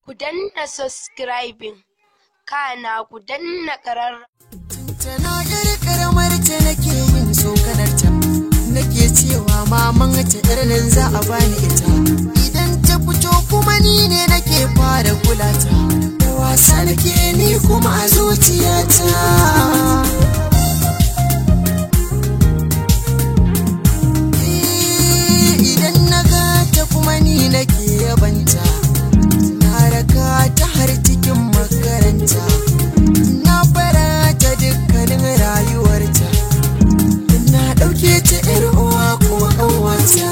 Ku danna subscribing, kana ku danna ƙararrawa. Tana yar karamar ta nake yin tsokanar ta, nake cewa maman ta yar nan za a bani ita. Idan ta fito kuma ni ne nake fara kula ta, da wasa nake ni kuma a zuciyata. Idan na ga ta kuma ni nake yabanta, na raka ta har cikin makaranta, na fara ta dukkanin rayuwarta, na ɗauke ta 'yar uwa kuma ƙanwata.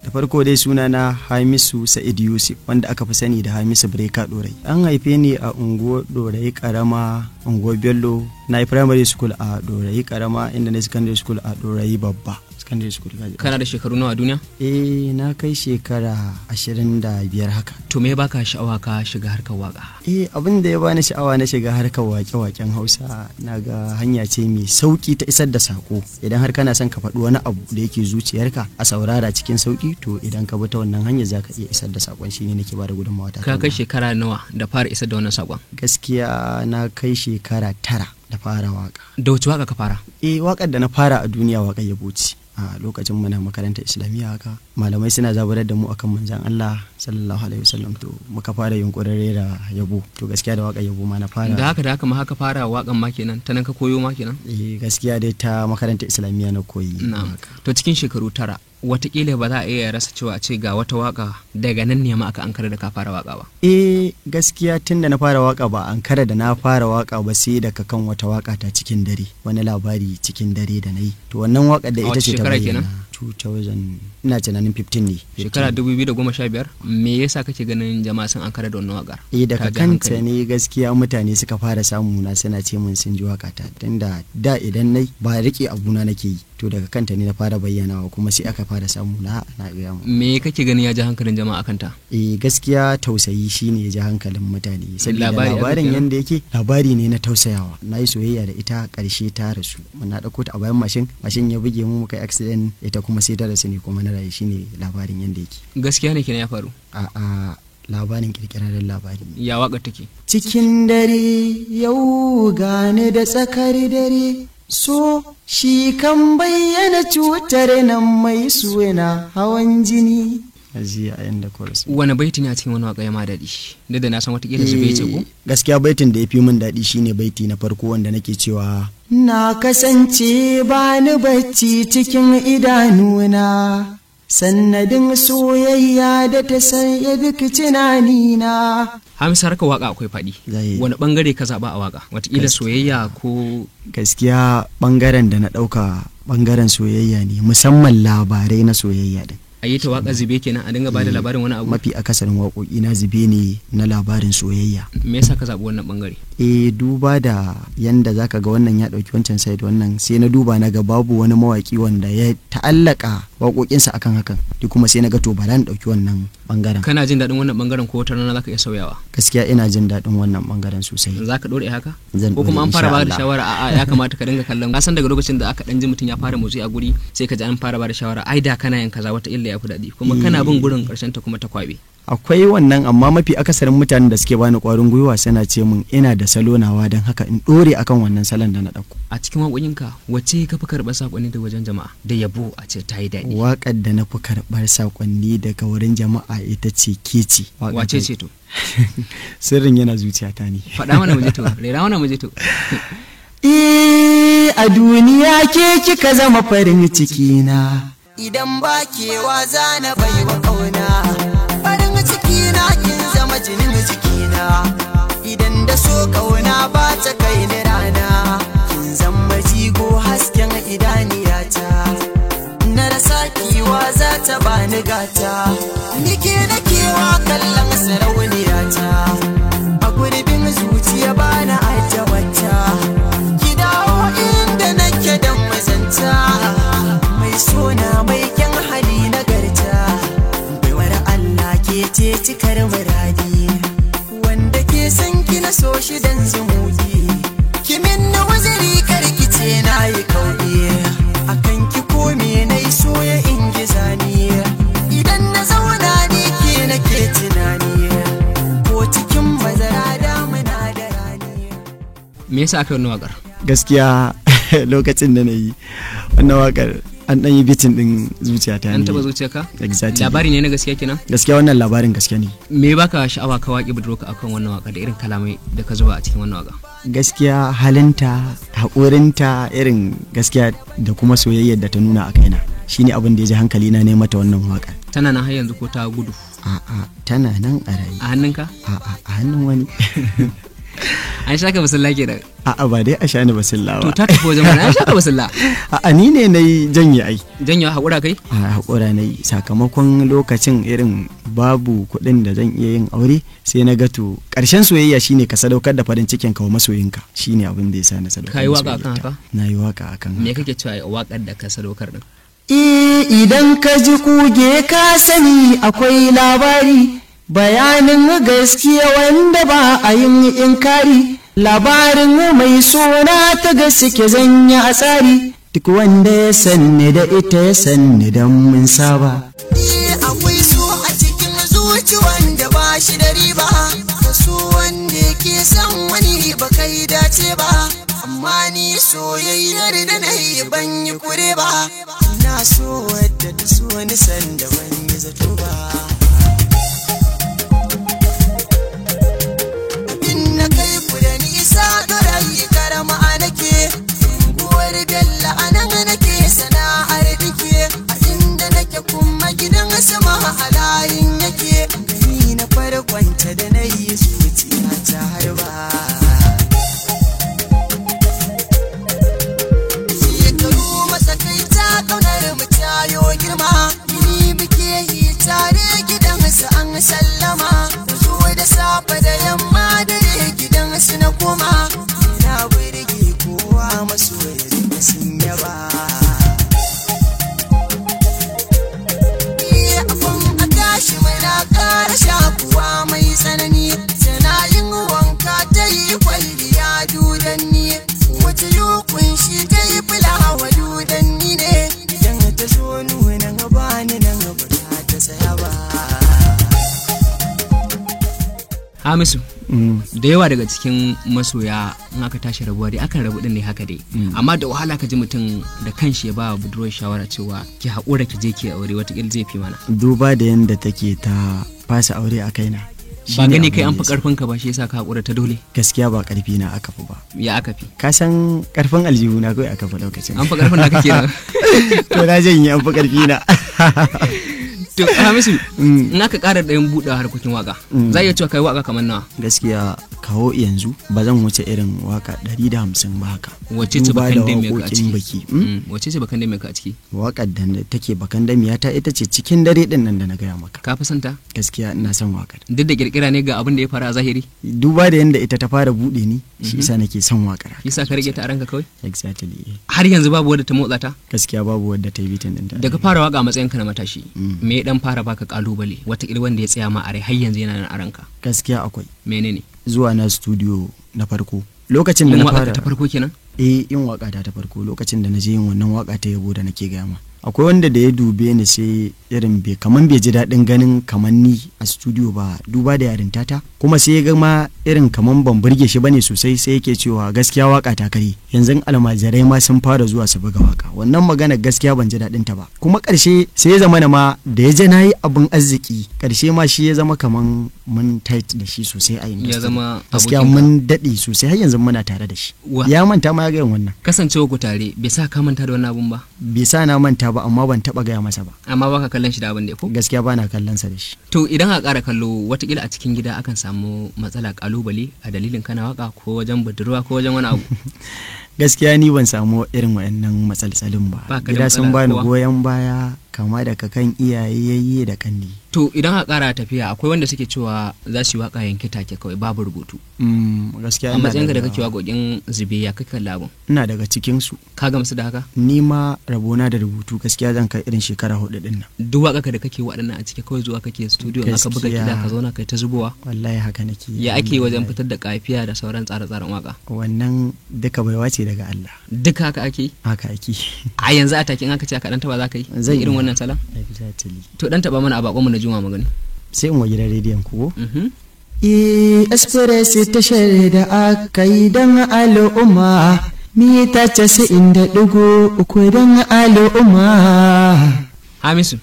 Da farko dai sunana Hamisu Sa'id Yusuf, wanda aka fi sani da Hamisu Breka Dorai. An haife ni a unguwar Dorai Karama, unguwar Bello. Na yi primary school a Dorai Karama, inda na secondary school a Dorai Babba. Secondary school kaji. Kana da shekaru nawa a duniya? Eh, na kai shekara 25 haka. To me baka sha'awa ka shiga harkar waka? Eh, abin da ya bani sha'awa na shiga harkar wake-waken Hausa, na ga hanya ce mai sauki ta isar da sako. Idan har kana son ka faɗi wani abu da yake zuciyarka a saurara cikin sauki, to idan ka bi ta wannan hanyar zaka iya isar da sakon. Shine nake bada gudunmawa ta. Ka kai shekara nawa da fara isar da wannan sakon? Gaskiya na kai shekara 9 da fara waka. Da wace waka ka fara? Eh, wakar da na fara a duniya wakar yabo ce. A lokacin muna makarantar islamiyya haka, malamai suna zaburar da mu akan manzon Allah sallallahu alaihi wasallam, to muka fara yunkurin rera yabo. To gaskiya da wakar yabo ma na fara. Da haka ma haka fara wakan ma kenan, ta nan ka koyo ma kenan? Eh, gaskiya dai ta makarantar islamiyya na koyi. Na'am. To cikin shekaru 9 watakila ba za a iya rasa cewa a ce ga wata waka daga nan ne ma aka ankara da ka fara waka ba. Eh, gaskiya tun da na fara waka ba ankara da na fara waka ba, sai daga kan wata waka ta cikin dare, wani labari cikin dare da na yi. To wannan waka da A ita wace ce ta shekara bayyana. kenan? 2000 ina tunanin 15 ne. Shekara 2015. Me yasa kake ganin jama'a sun ankara da wannan wakar? Eh, daga Ta ja kanta hankali. ne gaskiya mutane suka fara samu na suna ce mun sun ji waka ta, tunda da idan nai ba rike abuna nake yi. To daga kanta ne na fara bayyanawa, kuma sai aka fara samu na ana gaya mu. Me kake ganin ya ja hankalin jama'a kanta? Eh, gaskiya tausayi shine ya ja hankalin mutane, saboda Labari aka labarin kenan? yanda yake labari ne na tausayawa. Na yi soyayya da ita, karshe ta rasu. Na ɗauko ta a bayan mashin, mashin ya buge mu, muka yi accident, ita kuma sai ta rasu, ne kuma na rayu. Shine labarin yanda yake. Gaskiya ne kenan ya faru? A labarin kirkirarren labari ne. Ya wakar take? Cikin dare yau gane da tsakar dare, so shi kan bayyana cutar nan mai suna hawan jini. Ajiya a yanda chorus. Wani baiti ne a cikin wani waka ya ma daɗi? Duk da na san watakila zube ce ko? Eh, gaskiya baitin da ya fi min daɗi shine baiti na farko wanda nake cewa na kasance ba ni bacci cikin idanuna, sannadin soyayya da ta sanya duk tunanina. Hamisa, harkar waka akwai faɗi. Zai. Wani bangare ka zaɓa a waka? Watakila soyayya ko Gaskiya bangaren da na ɗauka bangaren soyayya ne, musamman labarai na soyayya din. A yi ta waka zube kenan, a dinga bada labarin wani abu? Mafi akasarin waƙoƙi na zube ne na labarin soyayya. Me yasa ka zaɓi wannan bangare? Eh, duba da yanda zaka ga wannan ya ɗauki wancan side, wannan sai na duba na ga babu wani mawaƙi wanda ya ta'allaka waƙoƙinsa akan hakan, ni kuma sai na ga to bara na ɗauki wannan bangaren. Kana jin daɗin wannan bangaren ko wata rana zaka iya sauyawa? Gaskiya ina jin daɗin wannan bangaren sosai. Za ka ɗore haka? Zan Ko kuma ɗore, an fara insha ba da Allah. shawara a'a ya kamata ka dinga kallon, ka san daga lokacin da aka ɗan ji mutum ya fara motsi a guri, sai ka ji an fara ba da shawara ai da kana yin kaza wata illa ya fi daɗi, kuma kana bin gurin ƙarshen ta kuma ta kwaɓe. Akwai wannan, amma mafi akasarin mutanen da suke bani ƙwarin gwiwa suna ce min ina da salo nawa, don haka in ɗore akan wannan salon da na ɗauko. A cikin waƙoƙinka wacce ka fi karɓar saƙonni daga wajen jama'a da yabo a ce ta yi daɗi? Waƙar da na fi karɓar saƙonni daga wurin jama'a ita ce Keci. Waƙar Wace ce to? Sirrin yana zuciyata ne. Faɗa mana mu je to, rera mana mu je to. Eh, a duniya ke kika zama farin ciki na. Idan ba kewa za na bai wa ƙauna, farin ciki na kin zama jinin jikina. Idan da so ƙauna ba ta kai ni rana, kin zama jigo hasken idaniyata. Na rasa kiwa za ta bani gata, nike na kewa kallon sarauniyata. A gurbin zuciya bana ajiye wata, ki dawo inda nake dan mazanta. Mai sona mai kyan hali nagarta, baiwar Allah ke ce cikar muradi. Wanda ke san ki na so shi dan zumuɗi, ki min na waziri karki ce na yi kauri. Akan ki ko me na yi so ya ingiza ni, idan na zauna ni ke nake. Me yasa aka yi wannan wakar? Gaskiya lokacin da na yi wannan wakar an dan yi bitin din zuciyata ne. An taba zuciyarka? Exactly. Labari ne na gaskiya kenan? Gaskiya wannan labarin gaskiya ne. Me baka sha'awa ka waƙi budurwarka akan wannan waka da irin kalamai da ka zuba a cikin wannan waka? Gaskiya halinta, haƙurinta, irin gaskiya da kuma soyayyar da ta nuna a kaina shine abin da ya ji hankali na ne mata wannan waka. Tana nan har yanzu ko ta gudu? A'a, tana nan a raye. A hannunka? A'a, a hannun wani. An shaka basilla kenan. A'a, ba dai a shani basilla To ba. ta tafi wajen wani an shaka basilla. A'a, ni ne na yi janye ai. Janyo haƙura kai? A haƙura na yi sakamakon lokacin irin babu kuɗin da zan iya yin aure, sai na ga to ƙarshen soyayya shine ka sadaukar da farin cikin ka wa masoyinka, shine abin da ya sa na sadaukar Ka yi da waƙa akan soyayyarta. haka? Na yi waka akan Me haka. kake cewa a waƙar da ka sadaukar din? Idan ka ji kuge ka sani akwai labari, bayanin gaskiya wanda ba a yin inkari, labarin mai suna ta gaske zanya a tsari, duk wanda ya sanni da ita ya sanni dan mun saba. Akwai so a cikin zuci wanda ba shi da riba, ka so wanda ke son wani ba kai dace ba, amma ni soyayyar da na yi ban yi kure ba, na so wadda ta so ni sanda ban yi zato ba. Abin na kai ku da nisa dorayi karama a nake, unguwar Bello a nan nake sana'ar dike, a inda nake kuma gidan sama a layin yake, gani na farkonta da na yi zuciya ta harba. Shekaru matsakaita kaunar mu tayo girma, ni muke yi tare gidan su an sallama, zo da safe da yamma dare gidan su na koma, na burge kowa masoya duka sun yaba. Iya, afan a tashi muna ƙara shakuwa mai tsanani, tana yin wanka ta yi kwalliya dudanni, wata yi kunshi ta yi fulawa dudanni ne, idan ta zo nuna bani nan ba za ta tsaya ba. Hamisu, da yawa daga cikin masoya in aka tashi rabuwa dai akan rabu din ne haka dai, amma da wahala ka ji mutum da kanshi ya ba wa budurwar shawara cewa ki haƙura ki je ki aure, watakila zai fi mana. Duba da yadda take ta fasa aure a kaina, Ba shine gani abin kai da an fi ya sa. karfin ka ba shi yasa ka haƙura ta dole? Gaskiya ba karfi na aka fi ba. Ya aka fi? Ka san karfin aljihu na kawai aka fi lokacin. An fi karfin da kake nan. To na janye, an fi karfi na. To Hamisu, in aka ƙara ɗayan buɗe harkokin waka, za a iya cewa kai waka kamar nawa? Gaskiya kawo yanzu ba zan wuce irin waka 150 ba haka. Wacce ce Duba da bakan dame ka a waƙoƙin ciki? biki. Wacce ce bakan dame ka a ciki? Waƙar da take bakan damiya ta ita ce cikin dare din nan da na gaya maka. Ka fi santa? Gaskiya ina son waƙar. Duk da kirkira ne ga abin da ya faru a zahiri? Duba da yadda ita ta fara buɗe ni, shi isa nake son waƙar haka. Yasa ka rike ta a ranka kawai? Exactly, eh. Har yanzu babu wadda ta motsa ta? Gaskiya babu wadda ta yi bitin ɗinta. Da ka fara waka a matsayinka na matashi, me ya dan fara baka kalubale wataƙila wanda ya tsaya ma a rai har yanzu yana nan a ranka? Gaskiya akwai. Menene? Zuwa na studio na farko lokacin da Yin na waka fara ta farko kenan? Eh, yin waka ta farko lokacin da na je yin wannan waka ta yabo da nake gaya ma, akwai wanda da ya dube ni sai irin bai kaman bai ji daɗin ganin kaman ni a studio ba, duba da yarinta ta, kuma sai ya ga ma irin kaman ban burge shi bane sosai, sai yake cewa gaskiya waka ta kare, yanzu almajirai ma sun fara zuwa su buga waka. Wannan magana gaskiya ban ji daɗin ta ba, kuma ƙarshe sai ya zama na ma da ya je nayi abin arziki, ƙarshe ma shi ya zama kaman mun tight da shi sosai a industry. Ya zama Gaskiya abokinka. mun daɗe sosai, har yanzu muna tare da shi. Ya manta ma ya gaya wannan. Kasancewa ku tare bai sa ka manta da wannan abun ba? Bai sa na manta ba, amma ban taba gaya masa ba. Amma baka kallon shi da abin da ya ko? Gaskiya bana kallon sa da shi. To idan aka ƙara kallo, watakila a cikin gida akan samu matsala kalubale a dalilin kana waka, ko wajen budurwa ko wajen wani abu? Gaskiya ni ban samu irin wayannan matsaltsalin ba. Ba ka da Gida sun matsala bani kowa? goyon baya, kama daga kan iyaye, yayye da kanni. To idan aka ƙara tafiya, akwai wanda suke cewa za su yi waka yanke take kawai babu rubutu. Gaskiya A ina matsayinka da daga- kake waƙoƙin zube, ya kake kalla abun? Ina daga cikin su. Ka gamsu da haka? Ni ma rabona da rubutu gaskiya zan kai irin shekara 4 din nan. Duk waƙarka da kake waɗannan a ciki kawai zuwa kake studio in aka buga Gaskiya. kiɗa ka zauna kai ta zubowa? Wallahi haka nake. Ya ake wajen Alhamdulillah. fitar da kafiya da sauran tsare-tsaren waka? Wannan duka baiwa ce daga Allah. Duka haka ake yi? Haka ake. A yanzu a take in aka ce aka dan taba za ka yi? Zan irin iya. wannan salon? Exactly. To dan taba mana a bakonmu na juma magani. Sai in wa gidan rediyon ku ko? Mhm. Express tashar da aka yi don al'umma, mita 90.3 don al'umma. Hamisu,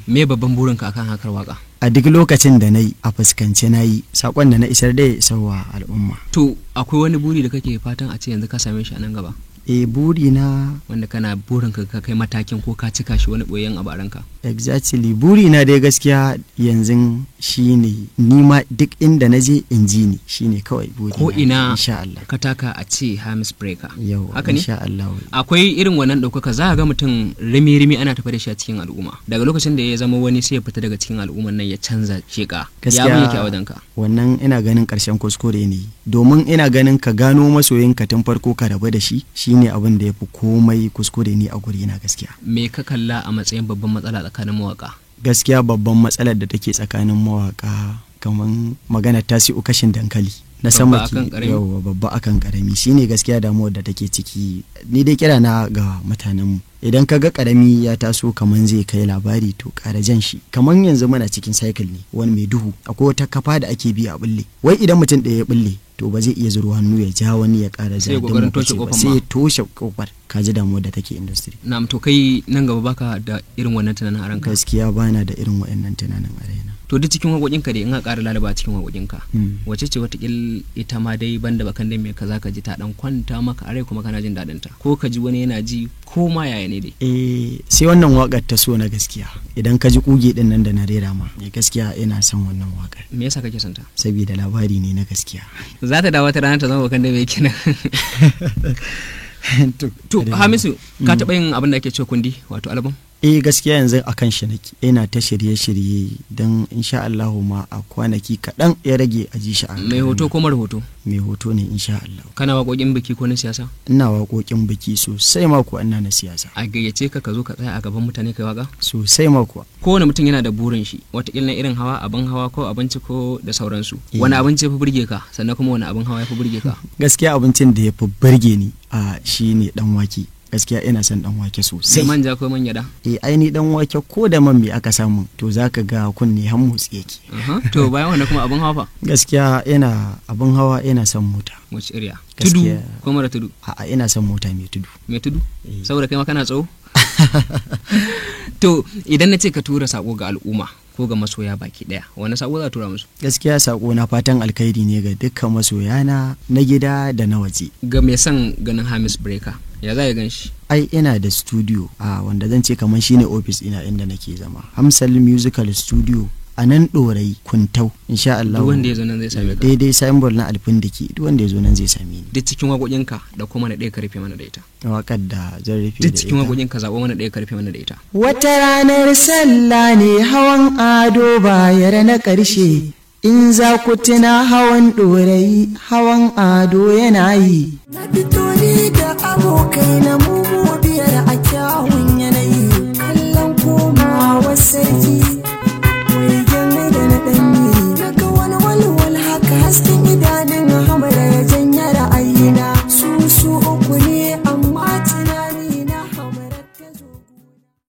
me babban burinka akan hakar waka? A duk lokacin da na yi a fuskance na yi saƙon da na isar da ya isarwa al'umma. To akwai wani buri da kake fatan a ce yanzu ka same shi a nan gaba? E, buri na Wanda kana burin ka kai matakin ko ka cika shi, wani boyen abu a ranka? Exactly, buri na dai gaskiya yanzu shine ni ma duk inda na je in ji ni, shine kawai buri Ko ina insha Allah. ka taka a ce Hamis Breaker. Yau Haka ne? insha Allah. Akwai irin wannan ɗaukaka, za a ga mutum rimi-rimi ana tafi da shi a cikin al'umma. Daga lokacin da ya zama wani sai ya fita daga cikin al'umman nan ya canza sheƙa. Ya abin yake a wajenka? Wannan ina ganin karshen kuskure ne, domin ina ganin ka gano masoyinka tun farko ka rabu da shi shine abin da ya fi komai kuskure ne a guri na gaskiya. Me ka kalla a matsayin babban matsala tsakanin mawaka? Gaskiya babban matsalar da take tsakanin mawaka kamar magana tasi'u kashin dankali na sama Babba akan karami? Yauwa, babba akan karami shine gaskiya damuwar da take ciki. Ni dai kira na ga mutanenmu, idan ka ga karami ya taso kaman zai kai labari, to kara jan shi. Kaman yanzu muna cikin cycle ne wani mai duhu, akwai wata kafa da ake bi a bulle. Wai idan mutum ɗaya ya bulle, to ba zai iya zuro hannu ya ja wani ya kara Sai ja ya don kokarin mu toshe fice ba. kofar Sai ma. ya toshe kofar. Ka ji damuwar da take industry. Na'am, to kai nan gaba baka da irin wannan tunanin a ranka? Gaskiya bana da irin waɗannan tunanin a raina. To duk cikin waƙoƙinka dai, in ka ƙara lalaba cikin waƙoƙinka, Mm. wace ce watakil ita ma dai banda bakan dai mai kaza ka ji ta dan kwanta maka a rai kuma kana jin daɗin ta, ko ka ji wani yana ji, ko ma yaya ne dai? Eh, sai wannan wakar ta So na Gaskiya. Idan ka ji kuge din nan da na rera ma, eh, gaskiya ina son wannan wakar. Me yasa kake son ta? Saboda labari ne na gaskiya. Za ta dawo wata rana ta zama bakan dai mai kenan. To Hamisu, ka taɓa yin abin da ake cewa kundi, wato album? Eh, gaskiya yanzu akan shi nake, ina ta shirye-shirye don insha Allahu ma a kwanaki kaɗan ya rage a ji shi a Mai hoto ko mara hoto? Mai hoto ne insha Allah. Kana waƙoƙin biki ko na siyasa? Ina waƙoƙin biki sosai ma kuwa, ina na siyasa. A gayyace ka ka zo ka tsaya a gaban mutane kai waka? Sosai ma kuwa. Kowane mutum yana da burin shi watakila na irin hawa abin hawa ko abinci ko da sauransu. Eh. Wani abinci ya fi burge ka, sannan kuma wani abin hawa ya fi burge ka? Gaskiya abincin da ya fi burge ni a shine dan wake. Gaskiya ina son dan wake Sai sosai. manja ko man gyada? Eh, aini dan wake ko da man me aka samu, to zaka ga kunne har motsi yake. Aha. To bayan wannan kuma abin hawa fa? Gaskiya ina abin hawa, ina son mota. Wace iriya? Tudu Gaskiya- ko mara tudu? A'a, ina son mota mai tudu. Mai tudu. Eh. Saboda kai ma kana tsawo. To idan na ce ka tura sako ga al'umma ko ga masoya baki daya, wani sako za a tura musu? Gaskiya sako na fatan alkhairi ne ga dukkan masoyana na gida da na waje. Ga mai son ganin Hamis Breaker, ya za ya gan shi? Ai ina da studio a wanda zan ce kamar shine office ina inda nake zama, Hamsal Musical Studio, a nan Dorai Kuntau, insha Allah. Duk wanda ya zo nan zai same ka? Daidai symbol na Alfindiki, duk wanda ya zo nan zai same ni. Duk cikin waƙoƙinka da kuma na ɗaya ka rufe mana da ita. Waƙar da zan rufe Duk da cikin ita. waƙoƙinka zaɓo mana ɗaya ka rufe mana da ita. Wata ranar sallah ne hawan ado bayar na ƙarshe, in za ku tuna hawan ɗorayi hawan ado yana yi. Na fito ni da abokai na mu biyar a kyawun